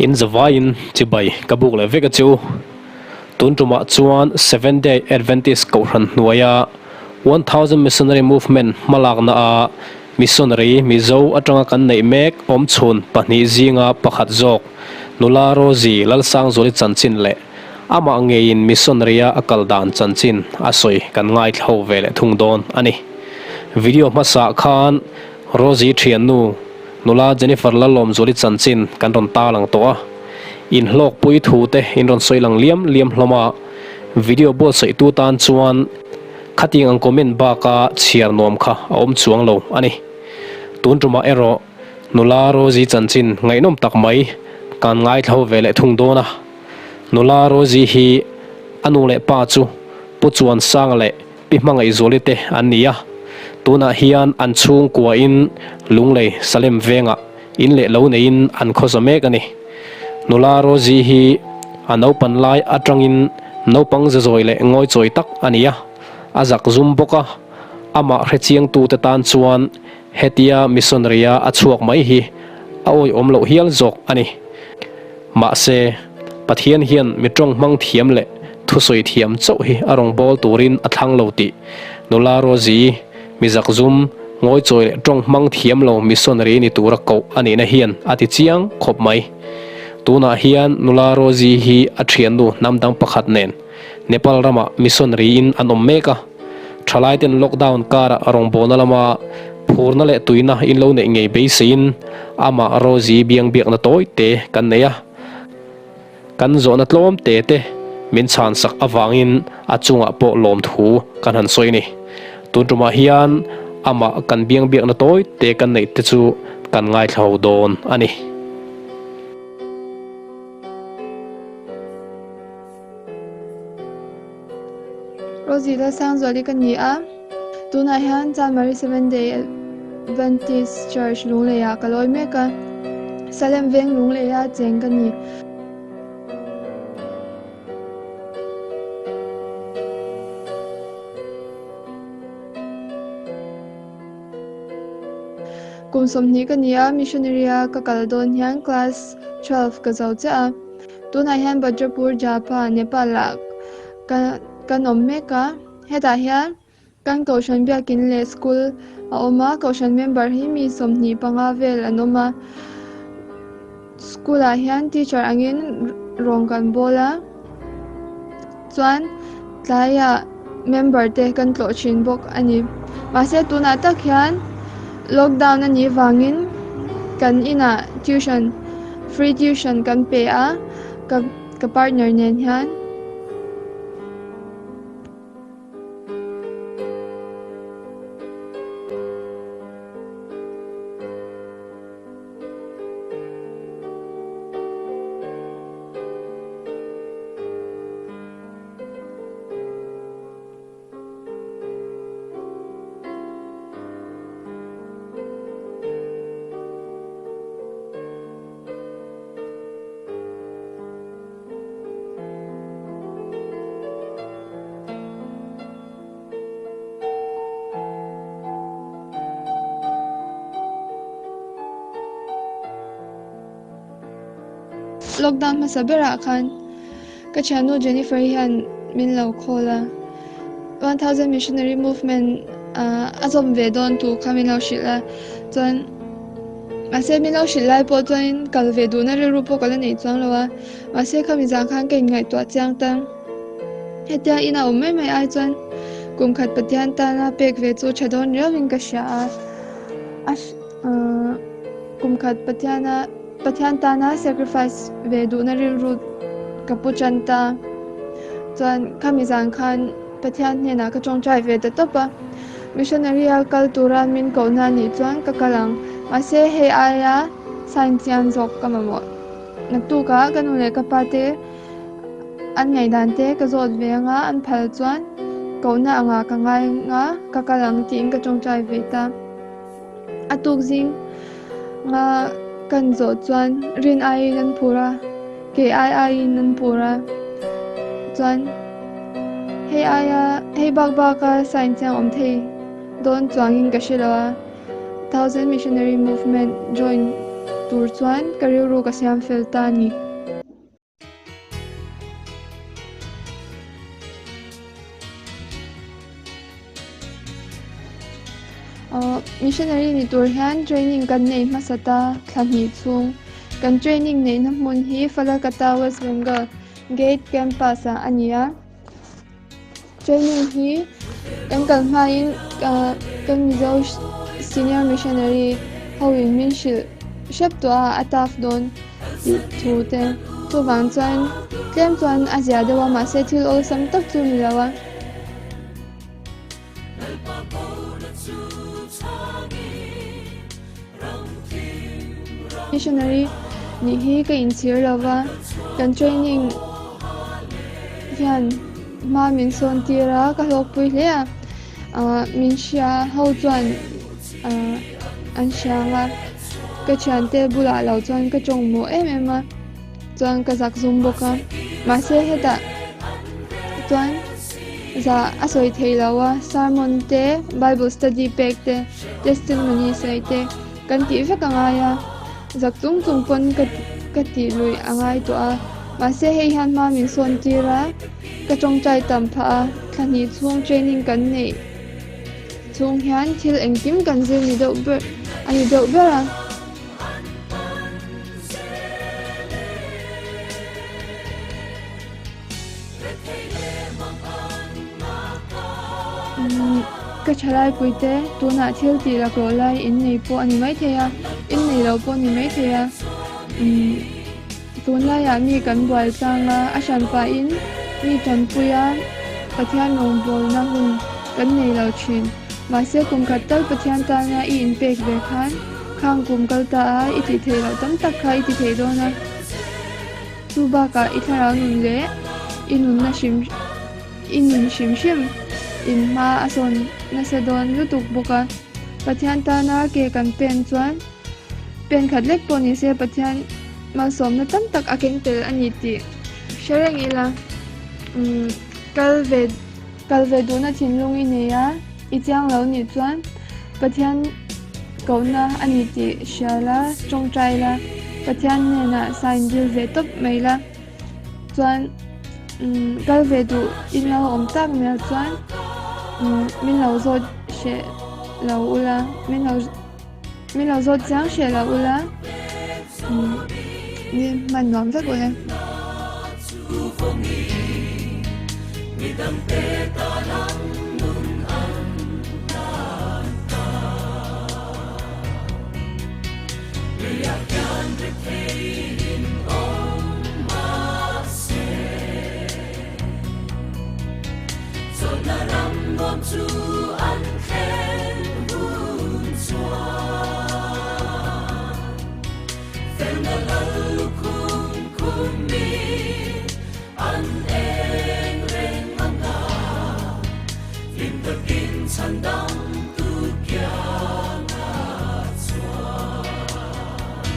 In zavaiin chibai ka buk leh vek a chu. Tun tumah chuan Seventh Day Adventist Kohhran hnuaia 1000 Missionary Movement hmalakna a Missionary Mizo atanga kan neih mek awmchhun pahnih zinga pakhat zawk Nula Rosie Lalsangzuali chanchin leh amah ngeiin Missionary-a a kal dan chanchin a sawi kan ngaithla ho ve leh thung dawn a ni. Video hmasaah khan Rosie thiannu Nula Jennifer Lalawmzuali chanchin kan rawn tarlang tawh a, inhlawkpui thu te in rawn sawi lang liam liam hlawm a, video buatsaihtu tan chuan khatiang ang comment baka chhiar nuam kha a awm chuang lo a ni. Tun tumah erawh Nula Rosie chanchin ngaihnawm tak mai kan ngaithla ho ve leh thung dawn a, Nula Rosie hi a nu leh pa chu Pu Chuansanga leh Pi Hmangaihzuali te an ni a, tunah hian an chhungkuain Lunglei Salem vengah in leh lo neiin an khawza mek a ni. Nula Rosie hi a naupan lai atangin naupang zazawi leh ngawichawi tak a ni a, a zak zum bawk a, amah hrechiangtute tan chuan hetia missionary-a a chhuak mai hi a awihawm loh hial zawk a ni. Mahse, Pathian hian mi tawng hmang thiam leh thusawi thiam chauh hi a rawn bawl turin a thlang lo tih nula Rosie, mi zakzum, ngawichawi leh tawng hmang thiam lo missionary ni tura koh a nihna hian a ti chiang khawp mai. Tunah hian nula Rosie hi a thiannu hnam dang pakhat nen Nepal ramah missionary in an awm mek a. Thalaiten lockdown karah rawngbawlna lama phurna leh tuina in lo neih ngei beiseiin amah Rosie biang biakna tawi te kan nei a. Kan zawhna tlawm te te min chhan sak avangin a chungah pawh lawmthu kan han sawi a ni. Tun tumah hian amah kan biang biakna tawi te kan neih te chu kan ngaithla ho dawn a ni. Rosie Lalsangzuali ka ni a, tunah hian Chanmari Seventh Day Adventist Church Lungleiah ka lawi mek a, Salem veng Lungleia cheng ka ni. Kum 20 ka ni a, missionary-a ka kal dawn hian class 12 ka zo chiah a. Tunah hian Bhadrapur, Jhapa, Nepal-ah kan awm mek a. Hetah hian kan Kohhran biakin leh school a awm a, Kohhran member hi mi 25 vel an awm a. School-ah hian teacher angin rawng kan bawl a, chuan tlaiah member te kan tlawh thin bawk a ni. Mahse tunah tak hian lockdown a nih vangin kan inah tuition free tuition kan pe a ka ka partner nen hian. Lockdown hmasa berah khan ka thiannu Jennifer hian min lo call a, 1000 Missionary Movement a zawm ve dawn tur kha min lo hrilh a, chuan mahse min lo hrilh lai pawh chuanin kal ve duhna rilru pawh ka la nei chuang lo a, mahse khami zan khan ka inngaihtuah chiang ta. Hetia in a awm mai mai ai chuan kum khat Pathian tana pek ve chu tha dawn riauin ka hria a, a kum khat Pathiana Pathian tana sacrifice ve duhna rilru ka pu tan ta. Chuan khami zan khan Pathian hnenah ka tawngtai ve ta tawp a, missionary a kal tura min kohna anih chuan ka kal ang, mahse hei aia sign chiang zawk ka mamawh. Naktukah ka nu leh ka pa te An ngaihdan te ka zawt ve anga an phal chuan kohna angah ka ngai anga ka kal ang tiin ka tawngtai ve ta. A tuk zing nga kan zawh chuan rin aiin an phur a, kei ai aiin an phur a. Chuan hei aia hei bak baka sign chiang awm thei dawn chuangin ka hre lo a, Thousand Missionary Movement join. tur chuan ka rilru ka siam fel ta a ni. Missionary ni tur hian training kan nei hmasa ta thla hnih chhung. Kan training neihna hmun hi Falakata, West Bengal Gate Campus ah a ni a. Training hi kan kal hmain kan Mizo Senior Missionary hoin min hrilh hrep tawh a, a tough dawn tih thu te. Chuvang chuan tlem chuan a zia deuh a, mahse thil awlsam tak chu ni lo a. Missionary nih hi ka inchhir lo va, kan training hian hma min sawn tir a, ka hlawkpui hle a, ah min hria ho chuan ah an hria ang a, ka thiante bulah lo chuan ka tawng mawh em em a. Chuan ka zak zum bawk a, mahse hetah chuan zah a sawi thei lo a, sermon te, bible study pek te, testimony sawi te kan tih vek a ngai a, zak chung chung pawn ka ka tih luih a ngai tawh a, mahse hei hian hma min sawn tir a, ka tawngtai tam phah a, thla hnih chhung training kan neih chhung hian thil engkim kan zir ni deuh ber a ni deuh ber a. Ka thalai puite tunah thil tih laklawh lai in nei pawh a ni maithei a, in nei lo pawh a ni maithei a. Tunlaiah mi kan buai tlang a, a hran pahin mi tanpuia Pathian rawngbawlna hun kan nei lo thin. Mahse kum khat tal Pathian tana i inpek ve khan Khang kum kal ta a, i tih theih loh tam tak kha i ti thei dawn a. Chu bakah i thlarau nun leh i nunna hrim i nun hrim hrim in hma a sawn nasa dawn lutuk bawk a. Pathian tana ke kan pen chuan pen khat lek pawh ni se Pathian malsawmna tam tak a keng tel a ni tih hre reng ila. Umm kal ve Kal ve duhna thinlung i nei a, i chiang lo nih chuan Pathian kohna a ni tih hria la, tawngtai la, Pathian hnenah sign dil ve tawp mai la. Chuan kal ve duh in lo awm tak mial chuan min lo zawt hreh lo ula, min lo. Min lo zawt chiang hreh lo ula ni hman nuam vek ule.